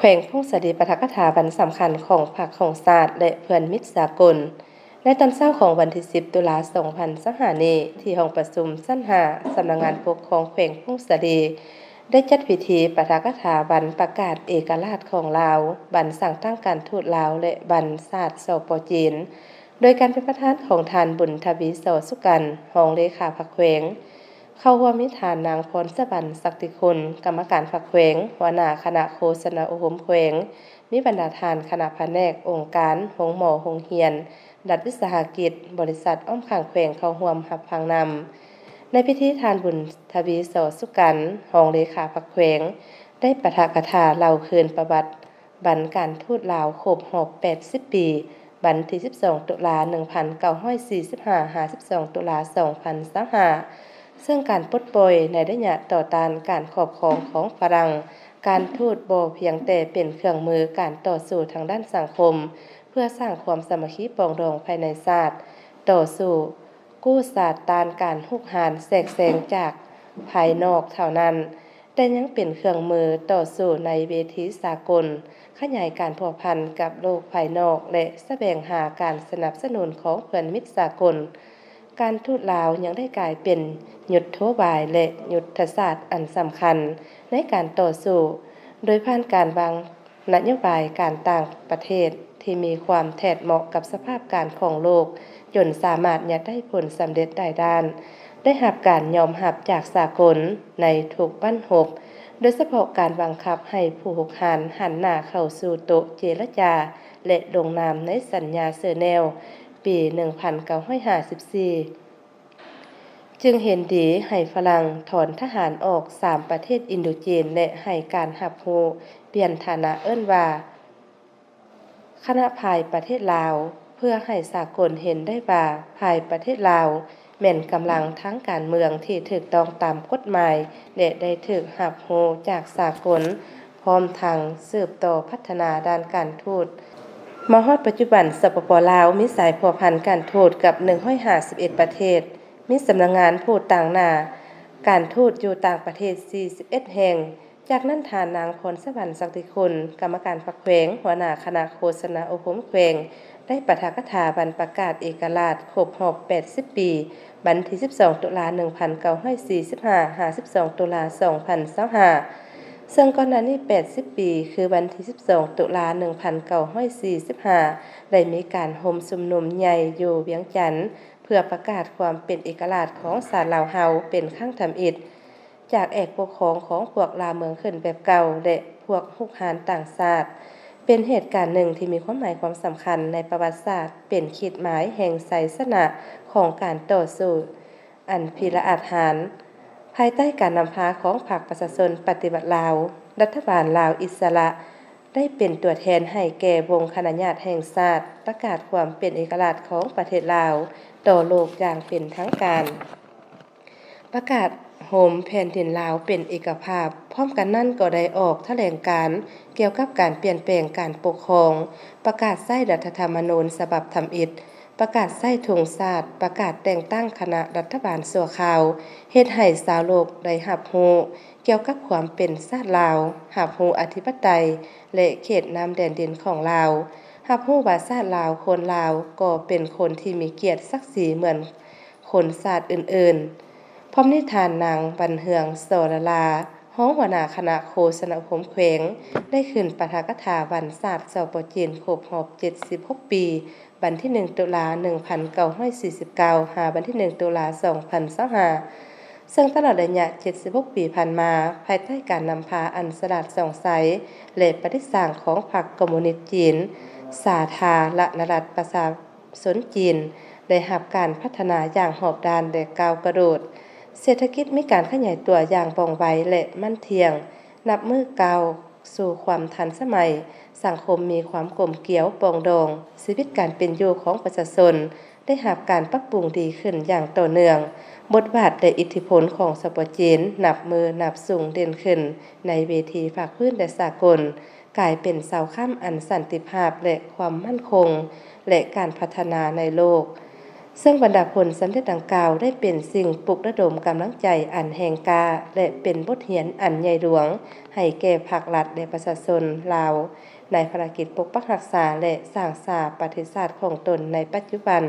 ແຂວງຜົ້ງສາລີ ປາຖະກະຖາວັນສຳຄັນຂອງພັກຂອງຊາດ ແລະ ເພື່ອນມິດສາກົນ. ໃນຕອນເຊົ້າຂອງວັນທີສິບ ຕຸລາ ສອງພັນຊາວຫ້ານີ້ ທີ່ຫ້ອງປະຊຸມຊັ້ນຫ້າ ສຳນັກງານປົກຄອງແຂວງຜົ້ງສາລີ ໄດ້ຈັດພິທີປາຖະກະຖາວັນປະກາດເອກະລາດຂອງລາວ, ວັນສ້າງຕັ້ງການທູດລາວ ແລະ ວັນຊາດ ສປ ຈີນ, ໂດຍການເປັນປະທານຂອງທ່ານ ບຸນທະວີ ສໍສຸກັນ ຮອງເລຂາພັກແຂວງ. ເຂົ້າຮ່ວມມີທ່ານນາງ ພອນສະຫວັນ ສັກຕິຄຸນ ກຳມະການພັກແຂວງ, ຫົວໜ້າຄະນະໂຄສະນາອົບຮົມແຂວງ, ມີບັນດາທ່ານຄະນະພະແນກ, ອົງການ, ໂຮງໝໍ, ໂຮງຮຽນ, ລັດວິສາຫະກິດ, ບໍລິສັດອ້ອມຂ້າງແຂວງເຂົ້າຮ່ວມຮັບຟັງນຳ. ໃນພິທີ ທ່ານ ບຸນທະວີ ສໍສຸກັນ ຮອງເລຂາພັກແຂວງ ໄດ້ປາຖະກະຖາເລົ່າຄືນປະຫວັດ ວັນການທູດລາວຄົບຮອບແປດສິບປີ, ວັນທີສິບສອງ ຕຸລາ ໜຶ່ງພັນເກົ້າຮ້ອຍສີ່ສິບຫ້າ ຫາ ສິບສອງ ຕຸລາ ສອງພັນຊາວຫ້າ ເຊິ່ງການປົດປ່ອຍໃນໄລຍະຕໍ່ຕ້ານການຄອບຄອງຂອງຝຣັ່ງ, ການທູດບໍ່ພຽງແຕ່ເປັນເຄື່ອງມືການຕໍ່ສູ້ທາງດ້ານສັງຄົມ ເພື່ອສ້າງຄວາມສາມັກຄີປອງດອງພາຍໃນຊາດ, ຕໍ່ສູ້ກູ້ຊາດຕ້ານການຮຸກຮານແຊກແຊງຈາກພາຍນອກເທົ່ານັ້ນ, ແຕ່ຍັງເປັນເຄື່ອງມືຕໍ່ສູ້ໃນເວທີສາກົນ, ຂະຫຍາຍການພົວພັນກັບໂລກພາຍນອກ ແລະ ສະແຫວງຫາການສະໜັບສະໜູນຂອງເພື່ອນມິດສາກົນ. ການທູດລາວຍັງໄດ້ກາຍເປັນຍຸດໂທບາຍ ແລະ ຍຸດທະສາດອັນສຳຄັນໃນການຕໍ່ສູ້, ໂດຍຜ່ານການວາງນະໂຍບາຍການຕ່າງປະເທດທີ່ມີຄວາມແທດເໝາະກັບສະພາບການຂອງໂລກ, ຈົນສາມາດຍາດໄດ້ຜົນສຳເລັດຫຼາຍດ້ານ, ໄດ້ຮັບການຍອມຮັບຈາກສາກົນໃນທຸກບັ້ນຮົບ, ໂດຍສະເພາະການບັງຄັບໃຫ້ຜູ້ຮຸກຮານຫັນໜ້າເຂົ້າສູ່ໂຕະເຈລະຈາ ແລະ ລົງນາມໃນສັນຍາເຊີແນວ ປີໜຶ່ງພັນເກົ້າຮ້ອຍຫ້າສິບສີ່ ຈຶ່ງເຫັນດີໃຫ້ຝຣັ່ງຖອນທະຫານອອກສາມປະເທດອິນໂດຈີນ ແລະ ໃຫ້ການຮັບຮູ້ປ່ຽນຖານະເອີ້ນວ່າ ຄະນະພາຍປະເທດລາວ, ເພື່ອໃຫ້ສາກົນເຫັນໄດ້ວ່າພາຍປະເທດລາວແມ່ນກຳລັງທາງການເມືອງທີ່ຖືກຕ້ອງຕາມກົດໝາຍ ແລະ ໄດ້ຖືກຮັບຮູ້ຈາກສາກົນ, ພ້ອມທັງສືບຕໍ່ພັດທະນາດ້ານການທູດ. ມາຮອດປັດຈຸບັນ, ສປປ ລາວ ມີສາຍພົວພັນການທູດກັບໜຶ່ງຮ້ອຍຫ້າສິບເອັດປະເທດ, ມີສຳນັກງານຜູ້ຕາງໜ້າການທູດຢູ່ຕ່າງປະເທດສີ່ສິບເອັດແຫ່ງ. ຈາກນັ້ນ, ທ່ານນາງ ພອນສະຫວັນ ສັກຕິຄຸນ ກຳມະການພັກແຂວງ, ຫົວໜ້າຄະນະໂຄສະນາອົບຮົມແຂວງ, ໄດ້ປາຖະກະຖາວັນປະກາດເອກະລາດຄົບຮອບແປດສິບປີ, ວັນທີສິບສອງ ຕຸລາ ໜຶ່ງພັນເກົ້າຮ້ອຍສີ່ສິບຫ້າ ຫາ ສິບສອງ ຕຸລາ ສອງພັນຊາວຫ້າ ເຊິ່ງກ່ອນໜ້ານີ້ແປດສິບປີ ຄືວັນທີສິບສອງ ຕຸລາ ໜຶ່ງພັນເກົ້າຮ້ອຍສີ່ສິບຫ້າ ໄດ້ມີການໂຮມຊຸມນຸມໃຫຍ່ຢູ່ວຽງຈັນ ເພື່ອປະກາດຄວາມເປັນເອກະລາດຂອງຊາດລາວເຮົາເປັນຄັ້ງທຳອິດ ຈາກແອກປົກຄອງຂອງພວກລ່າເມືອງຂຶ້ນແບບເກົ່າ ແລະ ພວກຮຸກຮານຕ່າງຊາດ, ເປັນເຫດການໜຶ່ງທີ່ມີຄວາມໝາຍຄວາມສຳຄັນໃນປະຫວັດສາດ, ເປັນຂີດໝາຍແຫ່ງໄຊຊະນະຂອງການຕໍ່ສູ້ອັນພິລະອາດຫານ. ພາຍໃຕ້ການນຳພາຂອງພັກປະຊາຊົນປະຕິວັດລາວ, ລັດຖະບານລາວອິດສະຫຼະ ໄດ້ເປັນຕົວແທນໃຫ້ແກ່ວົງຄະນະຍາດແຫ່ງຊາດ ປະກາດຄວາມເປັນເອກະລາດຂອງປະເທດລາວຕໍ່ໂລກຢ່າງເປັນທາງການ, ປະກາດໂຮມແຜ່ນດິນລາວເປັນເອກະພາບ, ພ້ອມກັນນັ້ນກໍໄດ້ອອກຖະແຫຼງການກ່ຽວກັບການປ່ຽນແປງການປົກຄອງ, ປະກາດໃຊ້ລັດຖະທຳມະນູນສະບັບທຳອິດ, ປະກາດໃຊ້ທຸງຊາດ, ປະກາດແຕ່ງຕັ້ງຄະນະລັດຖະບານຊົ່ວຄາວ, ເຮັດໃຫ້ຊາວໂລກໄດ້ຮັບຮູ້ ກ່ຽວກັບຄວາມເປັນຊາດລາວ, ຮັບຮູ້ອະທິປະໄຕ ແລະ ເຂດນ້ຳແດນດິນຂອງລາວ, ຮັບຮູ້ວ່າຊາດລາວ, ຄົນລາວກໍເປັນຄົນທີ່ມີກຽດສັກສີເໝືອນຄົນຊາດອື່ນໆ. ພ້ອມນີ້ທ່ານນາງ ວັນເຮືອງ ສໍລະລາ ຮອງຫົວໜ້າຄະນະໂຄສະນາອົບຮົມແຂວງ ໄດ້ຂຶ້ນປາຖະກະຖາວັນຊາດ ສປ ຈີນ ຄົບຮອບເຈັດສິບຫົກປີ ວັນທີໜຶ່ງ ຕຸລາ ໜຶ່ງພັນເກົ້າຮ້ອຍສີ່ສິບເກົ້າ ຫາວັນທີໜຶ່ງ ຕຸລາ ສອງພັນຊາວຫ້າ ເຊິ່ງຕະຫຼອດໄລຍະເຈັດສິບຫົກປີຜ່ານມາ, ພາຍໃຕ້ການນຳພາອັນສະຫຼາດສ່ອງໃສ ແລະ ປະດິດສ້າງຂອງພັກຄອມມູນິດຈີນ ສາທາລະນະລັດປະຊາຊົນຈີນ ໄດ້ຮັບການພັດທະນາຢ່າງຮອບດ້ານ ແລະ ກ້າວກະໂດດ. ເສດຖະກິດມີການຂະຫຍາຍຕົວຢ່າງວ່ອງໄວ ແລະ ໝັ້ນທ່ຽງ, ນັບມື້ກ້າວ ສູ່ຄວາມທັນສະໄໝ, ສັງຄົມມີຄວາມກົມກຽວປອງດອງ, ຊີວິດການເປັນຢູ່ຂອງປະຊາຊົນໄດ້ຮັບການປັບປຸງດີຂຶ້ນຢ່າງຕໍ່ເນື່ອງ. ບົດບາດ ແລະ ອິດທິພົນຂອງ ສປ ຈີນ ນັບມື້ນັບສູງເດັ່ນຂຶ້ນໃນເວທີພາກພື້ນ ແລະ ສາກົນ, ກາຍເປັນເສົາຄ້ຳອັນສັນຕິພາບ ແລະ ຄວາມໝັ້ນຄົງ ແລະ ການພັດທະນາໃນໂລກ. ເຊິ່ງບັນດາຜົນສຳເລັດດັ່ງກ່າວ ໄດ້ເປັນສິ່ງປຸກລະດົມກຳລັງໃຈອັນແຮງກ້າ ແລະ ເປັນບົດຮຽນອັນໃຫຍ່ຫຼວງ ໃຫ້ແກ່ພັກລັດ ແລະ ປະຊາຊົນລາວ ໃນພາລະກິດປົກປັກຮັກສາ ແລະ ສ້າງສາປະເທດຊາດຂອງຕົນໃນປັດຈຸບັນ.